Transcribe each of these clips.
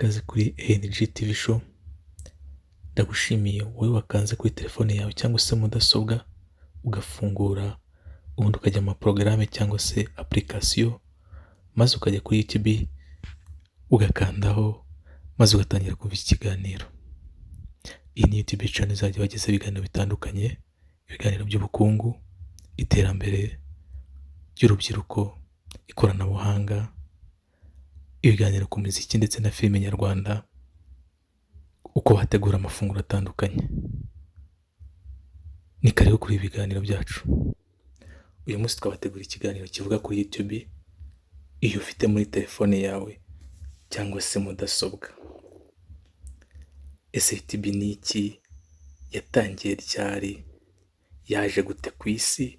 Ikaze kuri ANG TV show, ndagushimiye wowe wakanze kuri telefone yawe cyangwa se mudasobwa ugafungura, ubundi ukajya mu maporogaramu cyangwa se application, maze ukajya kuri YouTube ugakandaho, maze ugatangira kumva iki kiganiro. Iyi ni YouTube channel izajya ibagezaho ibiganiro bitandukanye, ibiganiro by'ubukungu, iterambere ry'urubyiruko, ikoranabuhanga, ibiganiro ku miziki ndetse na filime nyarwanda, uko wategura amafunguro atandukanye. Ni karibu kuri ibi biganiro byacu. Uyu munsi twabateguriye ikiganiro kivuga kuri YouTube, iyo ufite muri telefone yawe cyangwa se mudasobwa. Ese YouTube ni iki? Yatangiye ryari? Yaje gute ku isi?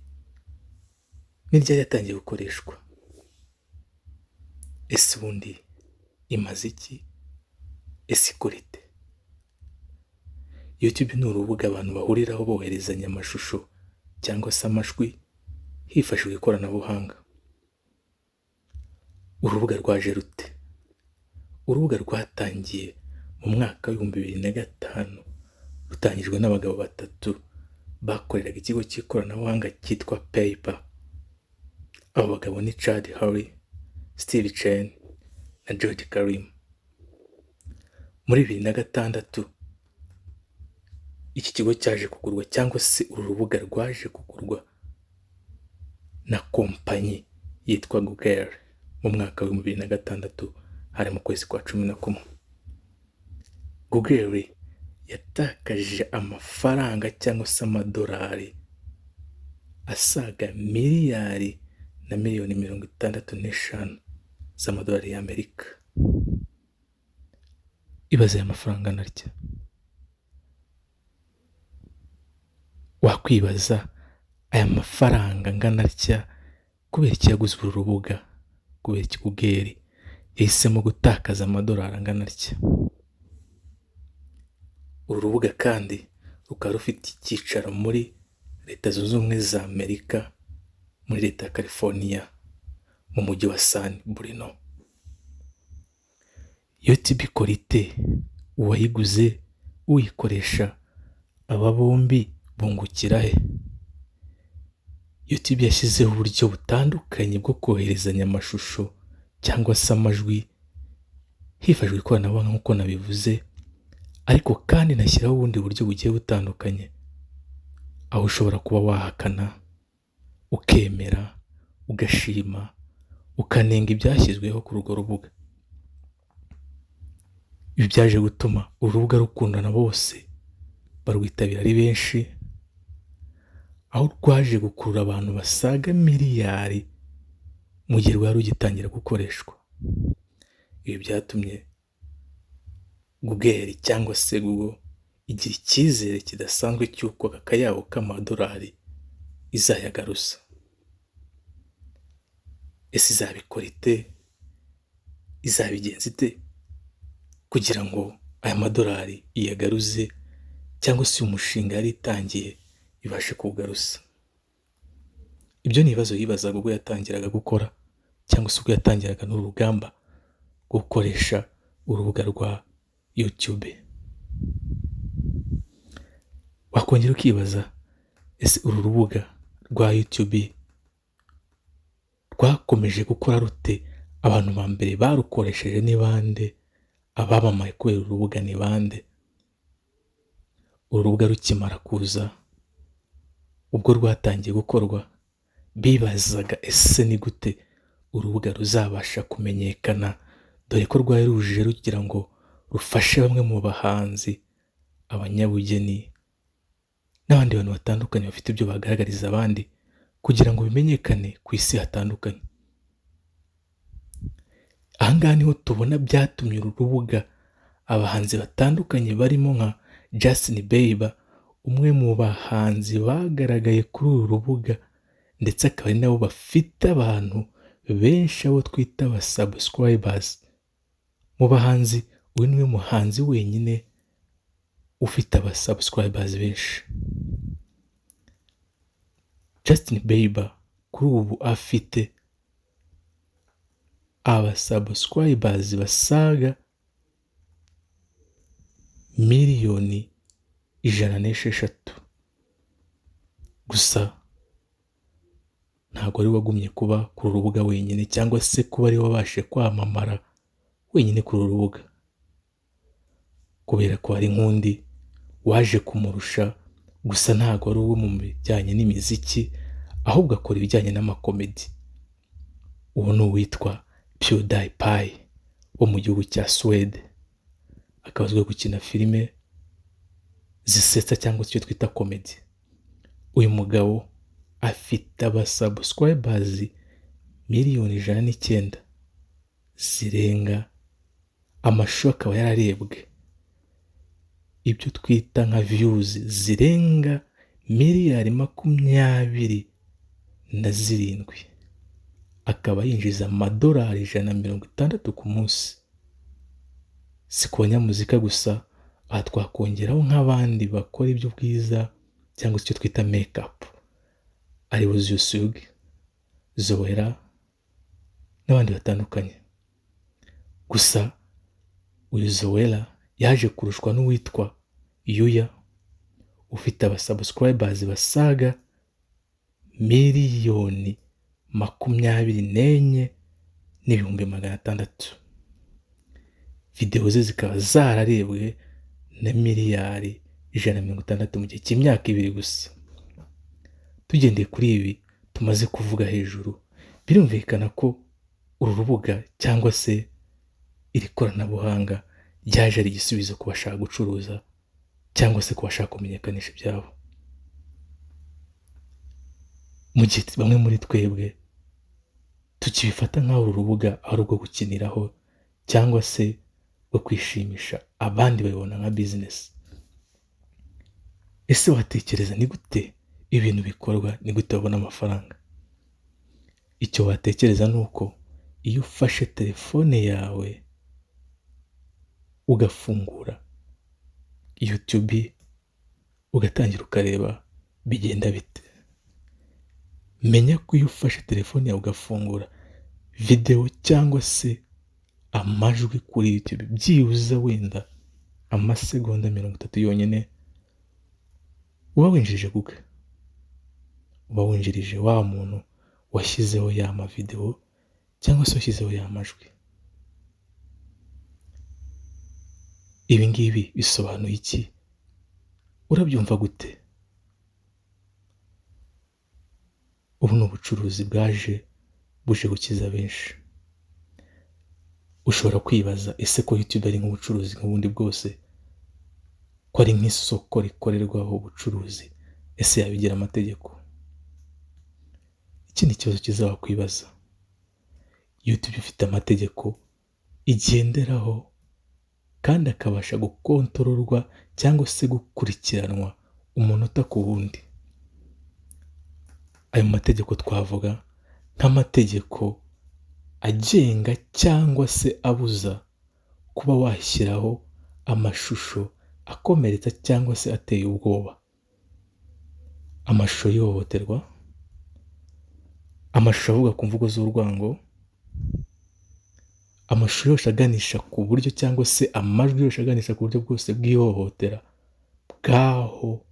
Ni ryari yatangiye gukoreshwa? Ese ubundi imaze iki? Ese ikora ite? YouTube ni urubuga abantu bahuriraho boherezanya amashusho cyangwa se amajwi hifashishijwe ikoranabuhanga. Urubuga rwaje rute? Urubuga rwatangiye mu mwaka w'2005, rutangijwe n'abagabo batatu bakoreraga ikigo cy'ikoranabuhanga cyitwa PayPal. Abo bagabo ni Chad Hurley, Steve Chen na Jawed Karim. Muri 2006 iki kigo cyaje kugurwa cyangwa se uru rubuga rwaje kugurwa na kompanyi yitwa Google mu mwaka w'2006, hari mu kwezi kwa 11. Google yatakaje amafaranga cyangwa se amadolari asaga miliyari na miliyoni 65 z'amadolari y'Amerika. Ibaze aya mafaranga angana atya! Wakwibaza aya mafaranga angana atya kubera iki yaguze uru rubuga? Kubera iki Google yahisemo gutakaza amadolari angana atya? Uru rubuga kandi rukaba rufite icyicaro muri Leta Zunze Ubumwe za Amerika, muri Leta ya California, mu mujyi wa San Bruno. YouTube ikora ite? Uwayiguze, uyikoresha, aba bombi bungukira he? YouTube yashyizeho uburyo butandukanye bwo koherezanya amashusho cyangwa se amajwi hifashishijwe ikoranabuhanga nk'uko nabivuze, ariko kandi inashyiraho ubundi buryo bugiye butandukanye, aho ushobora kuba wahakana, ukemera, ugashima, ukanenga ibyashyizweho kuri urwo rubuga. Ibi byaje gutuma urubuga rukundwa na bose, barwitabira ari benshi, aho rwaje gukurura abantu basaga miliyari mu gihe rwari rugitangira gukoreshwa. Ibi byatumye Google cyangwa se Google igira icyizere kidasanzwe cy'uko aka kayabo k'amadolari izayagaruza. Ese izabikora ite? Izabigenza ite kugira ngo aya madolari iyagaruze cyangwa se uyu mushinga yari itangiye ibashe kuwugaruza? Ibyo ni ibibazo yibazaga ubwo yatangiraga gukora cyangwa se ubwo yatangiraga n'uru rugamba rwo gukoresha urubuga rwa YouTube. Wakongera ukibaza, ese uru rubuga rwa YouTube rwakomeje gukora rute? Abantu ba mbere barukoresheje ni bande? Abamamaye kubera uru rubuga ni bande? Uru rubuga rukimara kuza, ubwo rwatangiye gukorwa, bibazaga ese ni gute urubuga ruzabasha kumenyekana, dore ko rwari ruje rugira ngo rufashe bamwe mu bahanzi, abanyabugeni n'abandi bantu batandukanye bafite ibyo bagaragariza abandi kugira ngo bimenyekane ku isi hatandukanye. Aha ngaha niho tubona byatumye uru rubuga abahanzi batandukanye barimo nka Justin Bieber, umwe mu bahanzi bagaragaye kuri uru rubuga ndetse akaba ari nabo bafite abantu benshi, abo twita aba subscribers. Mu bahanzi uyu niwe muhanzi wenyine ufite aba subscribers benshi. Justin Bieber kuri ubu afite aba subscribers basaga 106 miliyoni. Gusa ntabwo ari we wagumye kuba kuri uru rubuga wenyine, cyangwa se kuba ari we wabashije kwamamara wenyine kuri uru rubuga, kubera ko hari nk'undi waje kumurusha. Gusa ntabwo ari uwo mu bijyanye n'imiziki, ahubwo akora ibijyanye n'amakomedi. Uwo ni uwitwa PewDiePie wo mu gihugu cya Suwede, akaba azwiho gukina filime zisetsa cyangwa se icyo twita komedi. Uyu mugabo afite aba subscribers 109 miliyoni zirenga, amashusho akaba yararebwe, ibyo twita nka views, zirenga 27 miliyari, akaba yinjiza amadolari 160 ku munsi. Si ku banyamuzika gusa, aha twakongeraho nk'abandi bakora iby'ubwiza cyangwa se icyo twita makeup, aribo Ziyusug, Zowera n'abandi batandukanye. Gusa uyu Zowera yaje kurushwa n'uwitwa Yuya, ufite aba subscribers basaga 24.6 miliyoni, videwo ze zikaba zararebwe na 160 miliyari mu gihe cy'imyaka 2 gusa. Tugendeye kuri ibi tumaze kuvuga hejuru, birumvikana ko uru rubuga cyangwa se iri koranabuhanga ryaje ari igisubizo ku bashaka gucuruza cyangwa se ku bashaka kumenyekanisha ibyabo. Mu gihe bamwe muri twebwe tukibifata nk'aho uru rubuga ari urwo gukiniraho cyangwa se rwo kwishimisha, abandi babibona nka bizinesi. Ese watekereza ni gute ibintu bikorwa? Ni gute babona amafaranga? Icyo watekereza ni uko iyo ufashe telefone yawe ugafungura YouTube, ugatangira ukareba, bigenda bite? Menya ko iyo ufashe telefone yawe ugafungura videwo cyangwa se amajwi kuri YouTube, byibuze wenda amasegonda 30 yonyine, uba winjirije Google, uba winjirije wa muntu washyizeho ya mavidewo cyangwa se washyizeho ya majwi. Ibi ngibi bisobanuye iki? Urabyumva gute? Ubu ni ubucuruzi bwaje buje gukiza benshi. Ushobora kwibaza: ese ko YouTube ari nk'ubucuruzi nk'ubundi bwose, ko ari nk'isoko rikorerwaho ubucuruzi, ese yabigira amategeko? Iki ni ikibazo cyiza wakwibaza. YouTube ifite amategeko igenderaho kandi akabasha gukontororwa cyangwa se gukurikiranwa umunota ku wundi. Ayo mategeko twavuga nk'amategeko agenga cyangwa se abuza kuba washyiraho amashusho akomeretsa cyangwa se ateye ubwoba, amashusho y'ihohoterwa, amashusho avuga ku mvugo z'urwango, amashusho yose aganisha ku buryo cyangwa se amajwi yose aganisha ku buryo bwose bw'ihohotera bwaho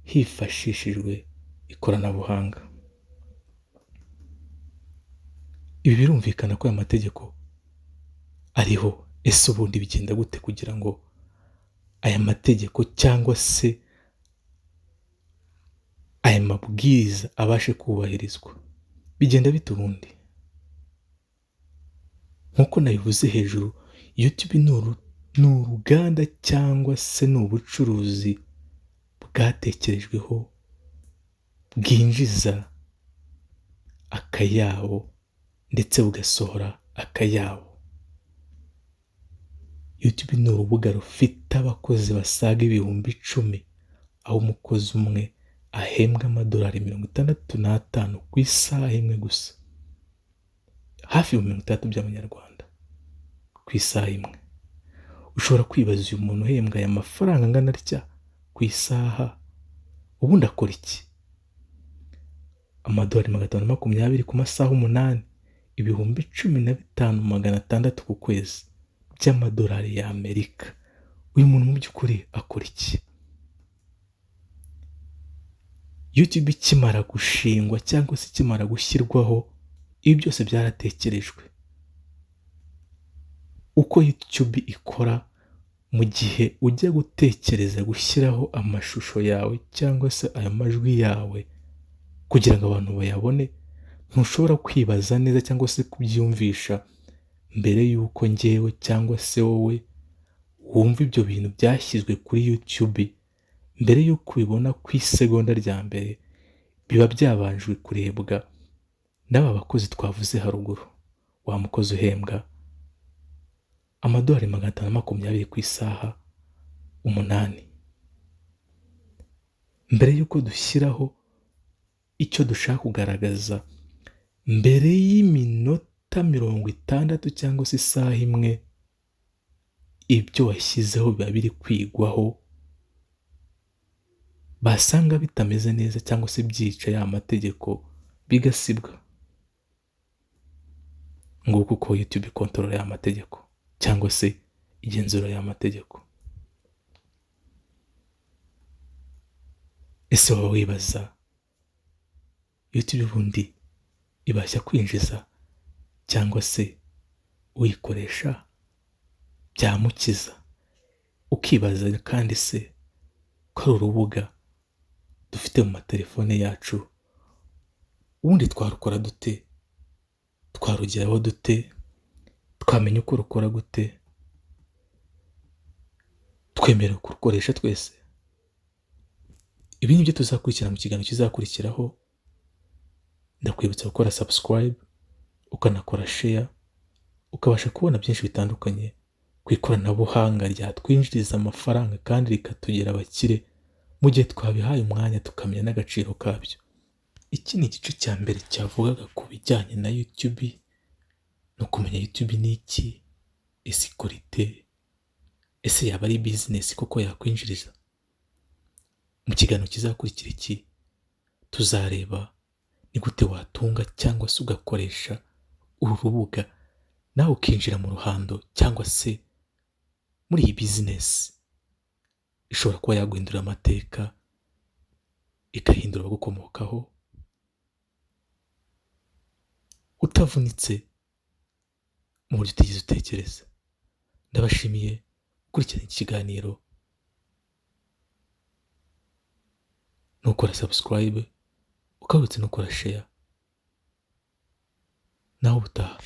hifashishijwe ikoranabuhanga. Ibi birumvikana ko aya mategeko ariho. Ese ubundi bigenda gute kugira ngo aya mategeko cyangwa se aya mabwiriza abashe kubahirizwa? Bigenda bite ubundi? Nk'uko nabivuze hejuru, YouTube ni uruganda cyangwa se ni ubucuruzi bwatekerejweho bwinjiza akayabo ndetse bugasohora akayabo. YouTube ni urubuga rufite abakozi basaga 10,000, aho umukozi umwe ahembwa amadolari 65 ku isaha imwe gusa, hafi 60,000 by'amanyarwanda ku isaha imwe. Ushobora kwibaza: uyu muntu uhembwa aya mafaranga angana atya ku isaha, ubundi akora iki? Amadolari 520 ku masaha 8, 15,600 ku kwezi by'amadolari y'Amerika. Uyu muntu mu by'ukuri akora iki? YouTube ikimara gushingwa cyangwa se ikimara gushyirwaho, ibi byose byaratekerejwe. Uko YouTube ikora mu gihe ujya gutekereza gushyiraho amashusho yawe cyangwa se ayo majwi yawe kugira ngo abantu bayabone, ntushobora kwibaza neza cyangwa se kubyiyumvisha mbere y'uko njyewe cyangwa se wowe wumva ibyo bintu byashyizwe kuri YouTube, mbere y'uko ubibona ku isegonda rya mbere, biba byabanjwe kurebwa n'aba bakozi twavuze haruguru. Wa mukozi uhembwa $520 ku isaha 8. Mbere y'uko dushyiraho icyo dushaka kugaragaza, mbere y'iminota 60 cyangwa se isaha imwe, ibyo washyizeho biba biri kwigwaho, basanga bitameze neza cyangwa se byica ya mategeko bigasibwa. Nguko uko YouTube ikontorora ya mategeko cyangwa se igenzura ya mategeko. Ese waba wibaza YouTube ubundi ibasha kwinjiza cyangwa se uyikoresha byamukiza? Ukibaza kandi se ko ari urubuga dufite mu matelefone yacu, ubundi twarukora dute? Twarugeraho dute? Twamenya uko rukora gute? Twemerewe kurukoresha twese? Ibi ni byo tuzakurikira mu kiganiro kizakurikiraho. Ndakwibutsa gukora subscribe, ukanakora share, ukabasha kubona byinshi bitandukanye ku ikoranabuhanga ryatwinjiriza amafaranga kandi rikatugira abakire mu gihe twabihaye umwanya tukamenya n'agaciro kabyo. Iki ni igice cya mbere cyavugaga ku bijyanye na YouTube no kumenya YouTube ni iki, ese ikora ite, ese yaba ari business koko yakwinjiriza. Mu kiganiro kizakurikira iki tuzareba ni gute watunga cyangwa se ugakoresha uru rubuga nawe ukinjira mu ruhando cyangwa se muri iyi business ishobora kuba yaguhindurira amateka, igahindura abagukomokaho utavunitse mu buryo utigeze utekereza. Ndabashimiye gukurikirana iki kiganiro, nukora subscribe, ukabutse nukora share, naho ubutaha.